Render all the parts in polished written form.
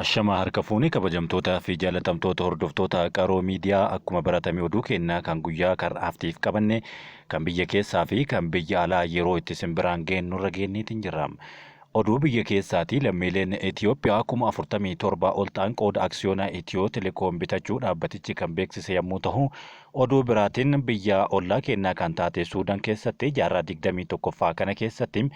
Ashamaa harka fuunee kabajamtootaa fi jaalatamtoota hordoftoota Qaroo Miidiyaa, akkuma baratame oduu kennaa kan guyyaa har'aaftiif qabanne, kan biyya keessaa fi kan biyya alaa, yeroo itti isin biraan geennurra geenneetiin jirra. Oduu biyya keessaatii lammiileen Itoophiyaa 47,000 ol ta'an qooda aksiyoonaa Itiyoo Telekoom bitachuu dhaabbatichi kan beeksise yommuu ta'u, oduu biraatiin biyya ollaa kennaa kan taate Suudaan keessatti jaarraa 21ffaa kana keessatti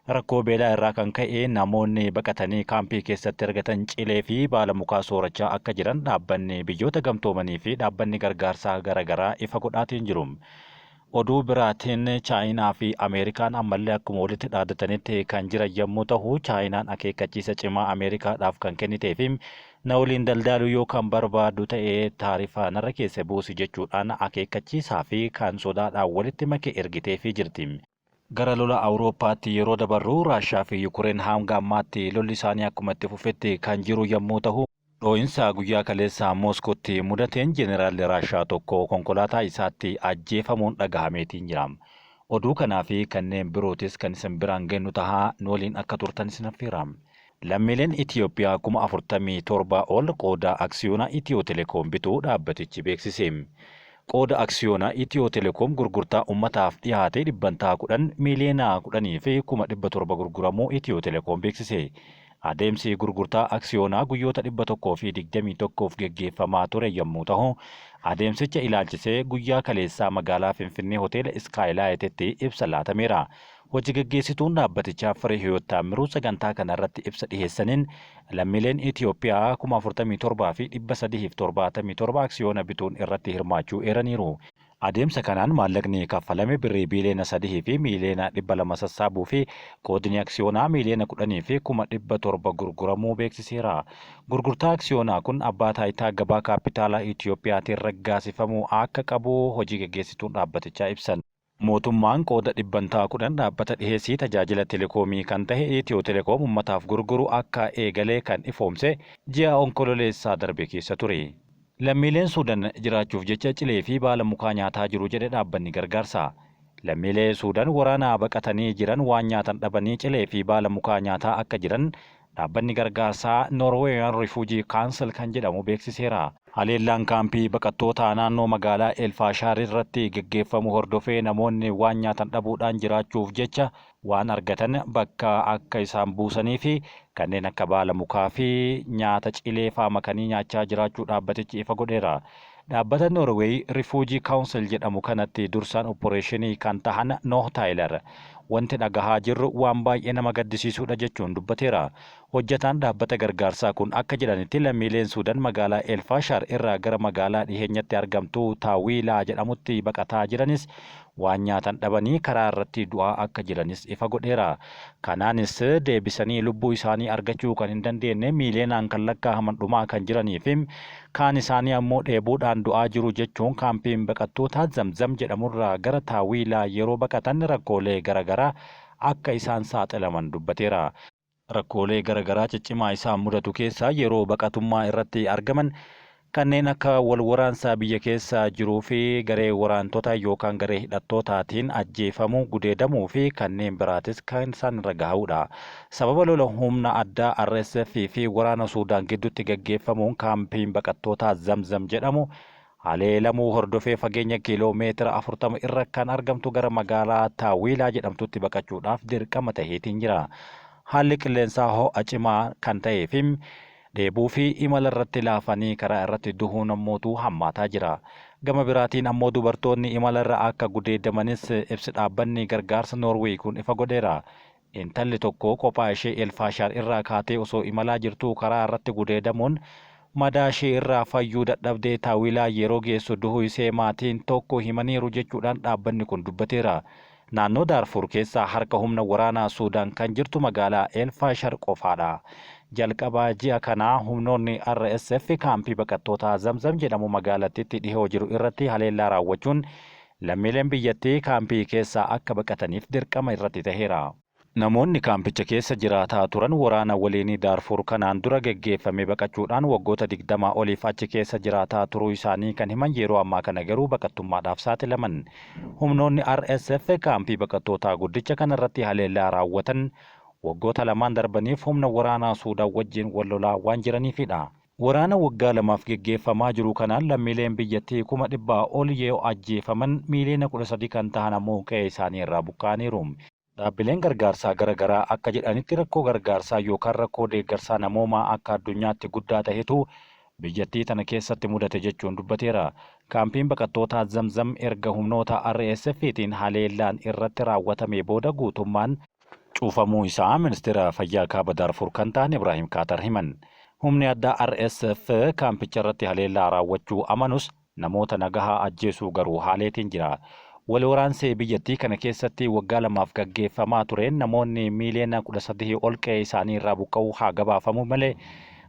rakkoo beelaa irraa kan ka'e namoonni baqatanii kaampii keessatti argatan cilee fi baala mukaa soorachaa akka jiran dhaabbanni Biyyoota Gamtoomanii fi dhaabbanni gargaarsaa garaagaraa ifa godhaatiin jiru. Oduu biraatiin Chaayinaa fi Ameerikaan ammallee akkuma walitti dhaadatanitti kan jiran yommuu ta'u, Chaayinaan akeekkachiisa cimaa Ameerikaadhaaf kan kennitee fi na waliin daldaaluu yoo kan barbaadu ta'e taarifa narra keesse buusi jechuudhaan akeekkachiisaa fi kan sodaadhaan walitti make ergiteefii jirti. Gara lola Awurooppaatti yeroo dabarru, Raashaa fi Yukureen hanga ammaatti lolli isaanii akkuma itti fufetti kan jiru yommuu ta'u, dhoo'insa guyyaa kaleessa Mooskootti mudateen Jeneraalli Raashaa tokko konkolaataa isaatti ajjeefamuun dhagahameetiin jira. Oduu kanaa fi kanneen birootis kan isin biraan geennu tahaa, nu waliin akka turtan isin affeera. Lammiileen Itiyoophiyaa 47,000 ol qooda aksiyoonaa Itiyoo Telekoom bituu dhaabbatichi beeksise. Qooda aksiyoonaa Itiyoo Telekoom gurgurtaa ummataaf dhiyaate dhibbantaa 10 10,700,000 gurguramuu Itiyoo Telekoom beeksise. Adeemsi gurgurtaa aksiyoonaa guyyoota 121f geggeeffamaa ture yommuu tahu, adeemsicha ilaalchisee guyyaa kaleessaa magaalaa Finfinnee Hoteela Iskaayilaayititti ibsa laatameera. Hoji gaggeessituun dhaabbatichaa Firehiwoot Taammiruu sagantaa kanarratti ibsa dhiheessaniin, lammiileen Itiyoophiyaa 47,377 aksiyoona bituun irratti hirmaachuu eeraniiru. Adeemsa kanaan maallaqni kaffalame birrii biiliyoona 3 fi miiliyoona 200 sassaabuu fi qoodni aksiyoonaa 10,700,000 gurguramuu beeksiseera. Gurgurtaa aksiyoonaa kun Abbaa Taayitaa Gabaa Kaappitaalaa Itiyoophiyaatiin raggaasifamuu akka qabu hojii gaggeessituun dhaabbatichaa ibsan. Mootummaan qooda dhibbantaa 10 dhaabbata dhiheessii tajaajila telekoomii kan tahe Itiyoo Telekoom ummataaf gurguru akka eegale kan ifoomse ji'a Onkololeessaa darbe keessa ture. Lammiileen Suudan jiraachuuf jecha cilee fi baala mukaa nyaataa jiru jedhe dhaabbanni gargaarsaa. Lammiilee Suudan waraana baqatanii jiran waan nyaatan dhabanii cilee fi baala mukaa nyaataa akka jiran dhaabbanni gargaarsaa Norwegian Refugee Council kan jedhamu beeksiseera. Haleellaan kaampii baqattootaa naannoo magaalaa El Faashaar irratti geggeeffamuu hordofee namoonni waan nyaatan dhabuudhaan jiraachuuf jecha waan argatan bakka akka isaan buusanii fi kanneen akka baala mukaa fi nyaata cilee faa makanii nyaachaa jiraachuu dhaabbatichi ifa godheera. Dhaabbata Norweey Rifuujii Kaawunsil jedhamu kanatti dursaan opporeeshinii kan tahan Nooh Taayilar, wanti dhagahaa jirru waan baay'ee nama gaddisiisuudha jechuun dubbateera. Hojjataan dhaabbata gargaarsaa kun akka jedhanitti, lammiileen Suudan magaalaa El Faashaar irraa gara magaalaa dhiheenyatti argamtu Taawiilaa jedhamutti baqataa jiranis waan nyaatan dhabanii karaa irratti du'aa akka jiranis ifa godheera. Kanaanis deebisanii lubbuu isaanii argachuu kan hin dandeenne miiliyoonaan kan lakkaahaman dhumaa kan jiranii fi kaan isaanii ammoo dheebuudhaan du'aa jiru jechuun, kaampiin baqattootaa Zamzam jedhamurraa gara Taawiilaa yeroo baqatan rakkoolee garagaraa akka isaan saaxilaman dubbateera. Rakkoolee garagaraa ciccimaa isaan mudatu keessaa yeroo baqatummaa irratti argaman kanneen akka wal waraansa biyya keessa jiruu fi garee waraantota yookaan garee hidhattootaatiin ajjeefamuu, gudeedamuu fi kanneen biraatis kan isaan irra gahaudha. Sababa lola humna addaa RSF fi waraana Suudaan gidduutti gaggeeffamuun kaampiin baqattootaa Zamzam jedhamu haleelamuu hordofee fageenya kiiloo meetira 40 irra kan argamtu gara magaalaa Taawiilaa jedhamtutti baqachuudhaaf dirqama taheetiin jira. Haalli qilleensaa ho'a cimaa kan ta'ee fi dheebuu fi imala irratti laafanii karaa irratti duhuun ammootu hammaataa jira. Gama biraatiin ammoo dubartoonni imala irra akka gudeedamanis ibsi dhaabbanni gargaarsa Noorweey kun ifa godheera. Intalli tokko kophaa ishee El Faashaar irraa kaatee osoo imalaa jirtuu karaa irratti gudeedamuun madaa ishee irraa fayyuu dadhabdee Taawilaa yeroo geessu duhuu isee maatiin tokko himaniiru jechuudhaan dhaabbanni kun dubbateera. Naannoo Daarfuur keessaa harka humna waraanaa Suudaan kan jirtu magaalaa El Faashar qofaadha. Jalqaba ji'a kanaa humnoonni RSF kaampii baqattootaa Zamzam jedhamu magaalattiitti dhihoo jiru irratti haleellaa raawwachuun lammiileen biyyattii kaampii keessaa akka baqataniif dirqama irratti taheera. Namoonni kaampicha keessa jiraataa turan waraana waliinii Daarfuur kanaan dura geggeeffame baqachuudhaan waggoota 20 oliif achi keessa jiraataa turuu isaanii kan himan, yeroo ammaa kana garuu baqattummaadhaaf saaxilaman. Humnoonni RSF kaampii baqattootaa guddicha kanarratti haleellaa raawwatan. Waggoota lamaan darbaniif humna waraanaa Suudaan wajjin wal lolaa waan jiraniifidha. Waraana waggaa lamaaf geggeeffamaa jiru kanaan lammiileen biyyattii 100,000 ol yoo ajjeefaman miiliyoona 13 kan tahan ammoo qe'ee isaanii irraa buqqa'aniiru. Dhaabbileen gargaarsaa gara garaa akka jedhanitti rakkoo gargaarsaa yookaan rakkoo deeggarsaa namoomaa akka addunyaatti guddaa tahetu biyyattii tana keessatti mudate jechuun dubbateera. Kaampiin baqattootaa Zamzam erga humnoota RSFtiin haleellaan irratti raawwatamee booda guutummaan cufamuu isaa ministeera fayyaa kaaba Daarfur kan ta'an Ibraahim Kaatar himan. Humni addaa RSF kaampicha irratti haleellaa raawwachuu amanus namoota nagahaa ajjeesuu garuu haaleetiin jira. Wal waraansi biyyattii kana keessatti waggaa lamaaf gaggeeffamaa tureen namoonni miiliyoona 13 ol qe'ee isaanii irraa buqqa'uu haa gabaafamu malee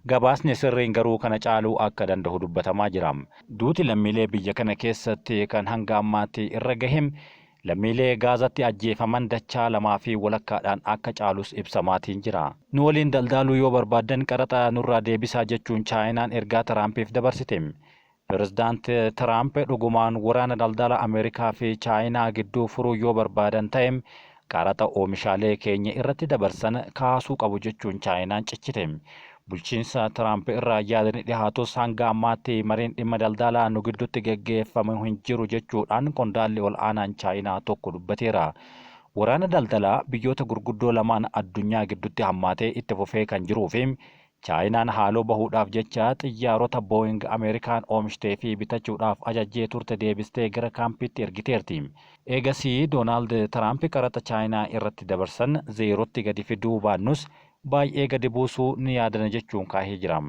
gabaasni sirriin garuu kana caaluu akka danda'u dubbatamaa jira. Duuti lammiilee biyya kana keessatti kan hanga ammaatti irra gahem lammiilee Gaazatti ajjeefaman dachaa lamaa fi walakkaadhaan akka caalus ibsamaatiin jira. Nu waliin daldaaluu yoo barbaaddan qaraxa nurraa deebisaa jechuun Chaayinaan ergaa Tiraampiif dabarsite. Pirezidaant Tiraamp dhugumaan waraana daldala Ameerikaa fi Chaayinaa gidduu furuu yoo barbaadan ta'e qaraxa oomishaalee keenya irratti dabarsan kaasuu qabu jechuun Chaayinaan cichite. Bulchiinsa Tiraamp irraa yaadni dhihaatus hanga ammaatti mariin dhimma daldalaa nu gidduutti geggeeffamu hin jiru jechuudhaan qondaalli ol aanaan Chaayinaa tokko dubbateera. Waraana daldalaa biyyoota gurguddoo lamaan addunyaa gidduutti hammaatee itti fufee kan jiruu fi Chaayinaan haaloo bahuudhaaf jecha xiyyaarota Booying Ameerikaan oomishtee fi bitachuudhaaf ajajjee turte deebistee gara kaampiitti ergiteerti. Eegasii Doonaald Tiraamp qaraxa Chaayinaa irratti dabarsan zeerootti gadi fiduu baannus baay'ee gadi buusuu ni yaadana jechuun kaahee jira.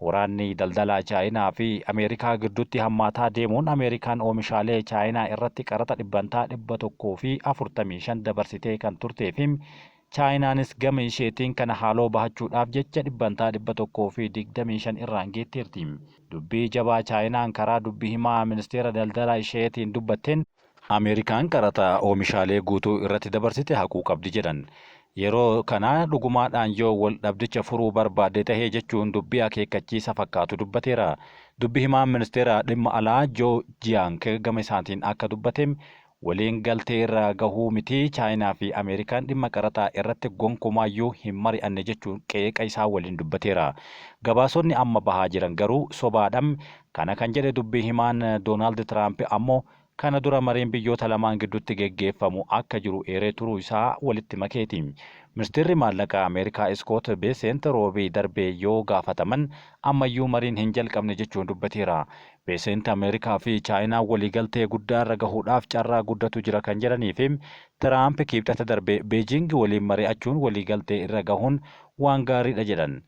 Waraanni daldalaa Chaayinaa fi Ameerikaa gidduutti hammaataa deemuun Ameerikaan oomishaalee Chaayinaa irratti qaraxa dhibbantaa 145 dabarsitee kan turtee fi Chaayinaanis gama isheetiin kana haaloo bahachuudhaaf jecha dhibbantaa 125 irraan geetteerti. Dubbii jabaa Chaayinaan karaa dubbii himaa ministeera daldalaa isheetiin dubbatteen Ameerikaan qaraxa oomishaalee guutuu irratti dabarsite haquu qabdi jedhan. Yeroo kana dhugumaadhaan yoo wal dhabdicha furuu barbaadde tahee jechuun dubbii akeekkachiisa fakkaatu dubbateera. Dubbi himaan ministeera dhimma alaa Joo Jiyaank gama isaatiin akka dubbateen waliin galtee irra gahuu miti Chaayinaa fi Ameerikaan dhimma qaraxaa irratti gonkumaayyuu hin mari'anne jechuun qeeqa isaa waliin dubbateera. Gabaasonni amma bahaa jiran garuu sobaadha. Kana kan jedhe dubbii himaan Doonaald Tiraamp ammoo kana dura mariin biyyoota lamaan gidduutti geggeeffamu akka jiru eeree turuu isaa walitti makeeti. Ministeerri maallaqaa Ameerikaa Iskoot Beesent roobii darbee yoo gaafataman ammayyuu mariin hin jalqabne jechuun dubbateera. Beesent Ameerikaa fi Chaayinaa waliigaltee guddaa irra gahuudhaaf carraa guddatu jira kan jedhanii fi Tiraamp kiibxata darbe Beejing waliin mari'achuun waliigaltee irra gahuun waan gaariidha jedhan.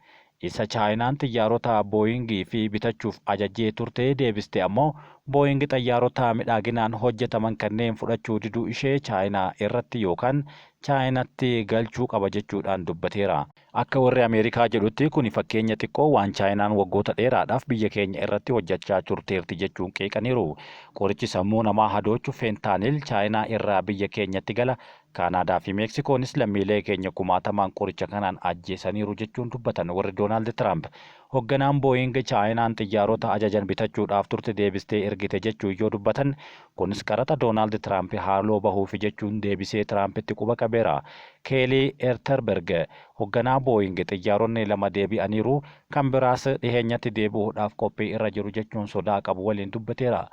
Isa Chaayinaan xiyyaarota Booyingii fi bitachuuf ajajjee turte deebiste ammoo Booying xayyaarota midhaaginaan hojjetaman kanneen fudhachuu diduu ishee Chaayinaa irratti yookaan Chaayinatti galchuu qaba jechuudhaan dubbateera. Akka warri Ameerikaa jedhutti kuni fakkeenya xiqqoo waan Chaayinaan waggoota dheeraadhaaf biyya keenya irratti hojjechaa turteerti jechuun qeeqaniiru. Qorichi sammuu namaa hadoochu feentaanil Chaayinaa irraa biyya keenyatti gala. Kaanaadaa fi Meeksikoonis lammiilee keenya kumaatamaan qoricha kanaan ajjeesaniiru jechuun dubbatan warri Doonaald Tiraamp. Hogganaan Booying Chaayinaan xiyyaarota ajajan bitachuudhaaf turte deebistee ergite jechuun yoo dubbatan kunis qaraxa Doonaald Tiraamp haaloo bahuufi jechuun deebisee Tiraampitti quba qabeera. Keelii Eerterberg hogganaa Booying xiyyaaronni lama deebi'aniiru kan biraas dhiheenyatti deebi'uudhaaf qophii irra jiru jechuun sodaa qabu waliin dubbateera.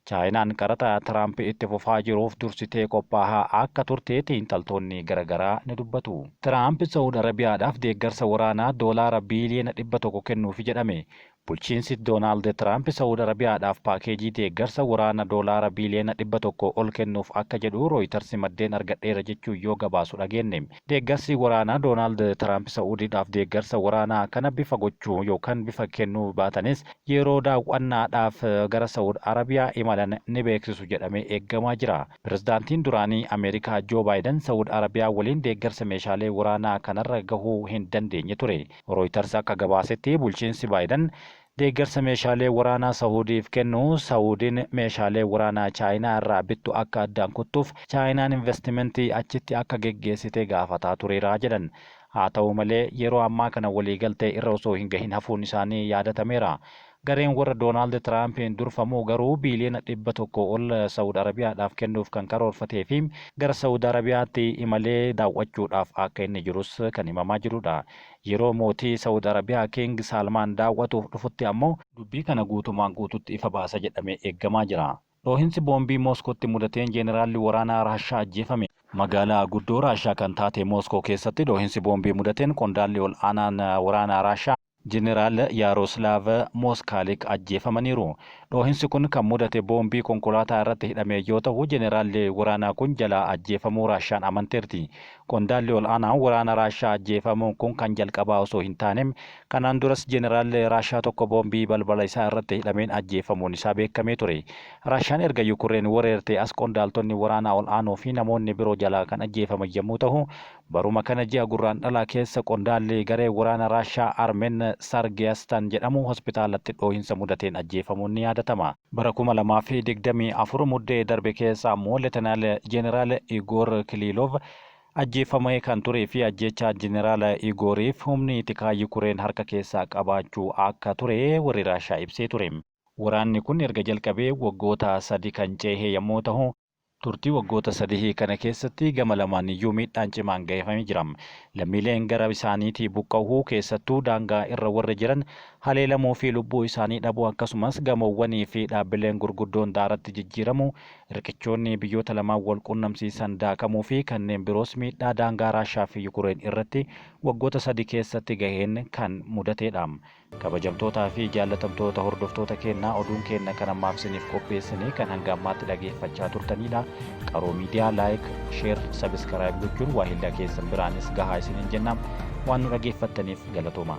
Chaayinaan qaraxa Tiraamp itti fufaa jiruuf dursitee qophaahaa akka turte xiinxaltoonni garaagaraa ni dubbatu. Tiraamp Saa'ud Arabiyaadhaaf deeggarsa waraanaa doolaara biiliyoona 100 kennuufi jedhame. Bulchiinsi Doonaald Tiraamp Saa'ud Arabiyaadhaaf paakeejii deeggarsa waraana doolaara biiliyoona 100 ol kennuuf akka jedhu Rooyiters maddeen argadheera jechuun yoo gabaasu dhageenye. Deeggarsi waraanaa Doonaald Tiraamp Saa'udiidhaaf deeggarsa waraanaa kana bifa gochuu yookaan bifa kennuu baatanis yeroo daawwannaadhaaf gara Saa'ud Arabiyaa imalan ni beeksisu jedhamee eeggamaa jira. Pirezidaantiin duraanii Ameerikaa Joo Baayiden Saa'ud Arabiyaa waliin deeggarsa meeshaalee waraanaa kanarra gahuu hin dandeenye ture. Rooyiters akka gabaasetti bulchiinsi Baayiden deeggarsa meeshaalee waraanaa Saa'udiif kennu Saa'udiin meeshaalee waraanaa Chaayinaa irraa bittu akka addaan kuttuuf Chaayinaan investimentii achitti akka geggeessite gaafataa tureera jedhan. Haa ta'u malee yeroo ammaa kana waliigaltee irra osoo hin gahin hafuun isaanii yaadatameera. Gareen warra Doonaald Tiraampiin durfamu garuu biiliyoona 100 ol Sa'ud Arabiyaadhaaf kennuuf kan karoorfatee fi gara Sa'ud Arabiyaatti imalee daawwachuudhaaf akka inni jirus kan himamaa jirudha. Yeroo mootii Sa'ud Arabiyaa Kiing Saalmaan daawwatuuf dhufutti ammoo dubbii kana guutumaan guututti ifa baasa jedhamee eeggamaa jira. Dhoohinsi boombii Mooskootti mudateen Jeeneraalli waraanaa Raashaa ajjeefame. Magaalaa guddoo Raashaa kan taate Mooskoo keessatti dhoohinsi boombii mudateen qondaalli ol aanaan waraanaa Raashaa Jeneraal Yaaroslaav Mooskaalik ajjeefamaniiru. Dhoohinsi kun kan mudate boombii konkolaataa irratti hidhameen yoo tahu, jeneraalli waraanaa kun jalaa ajjeefamuu Raashaan amanteerti. Qondaalli ol aanaan waraana Raashaa ajjeefamuun kun kan jalqabaa osoo hin taane, kanaan duras jeneraalli Raashaa tokko boombii balbala isaa irratti hidhameen ajjeefamuun isaa beekamee ture. Raashaan erga Yukureen wereertee as qondaaltonni waraanaa ol aanoo fi namoonni biroo jalaa kan ajjeefaman yommuu tahu, Baruma kana ji'a Gurraandhalaa keessa qondaalli garee waraana Raashaa Armen Sargiyastan jedhamu hospitaalatti dhoohinsa mudateen ajjeefamuun ni yaadatama. Bara 2024 Muddee darbe keessa ammoo Letenaal Jeneraal Igoor Kiliiloov ajjeefamee kan turee fi ajjeechaa Jeneraal Igooriif humni tikaa Yukureen harka keessaa qabaachuu akka ture warri Raashaa ibsee ture. Waraanni kun erga jalqabee waggoota sadi kan ceehee yommuu tahu, Turtii waggoota sadihii kana keessatti gama lamaaniyyuu miidhaan cimaan gahefamee jira. Lammiileen gara isaaniitii buqqa'uu, keessattuu daangaa irra warri jiran haleelamuu fi lubbuu isaanii dhabuu akkasumas gamoowwanii fi dhaabbileen gurguddoon daaratti jijjiiramuu, riqichoonni biyyoota lamaan wal qunnamsiisan daakamuu fi kanneen biroos miidhaa daangaa Raashaa fi Yukureen irratti waggoota sadi keessatti gaheen kan mudateedha. Kabajamtootaa fi jaallatamtoota hordoftoota keennaa oduun keenna kan ammaaf isiniif qopheessine kan hanga ammaatti dhageeffachaa turtaniidha. Qaroo Miidiyaa like, share, subscribe gochuun waahilla keessan biraanis gahaa isiniin jenna. Waan nu dhageeffattaniif galatoomaa.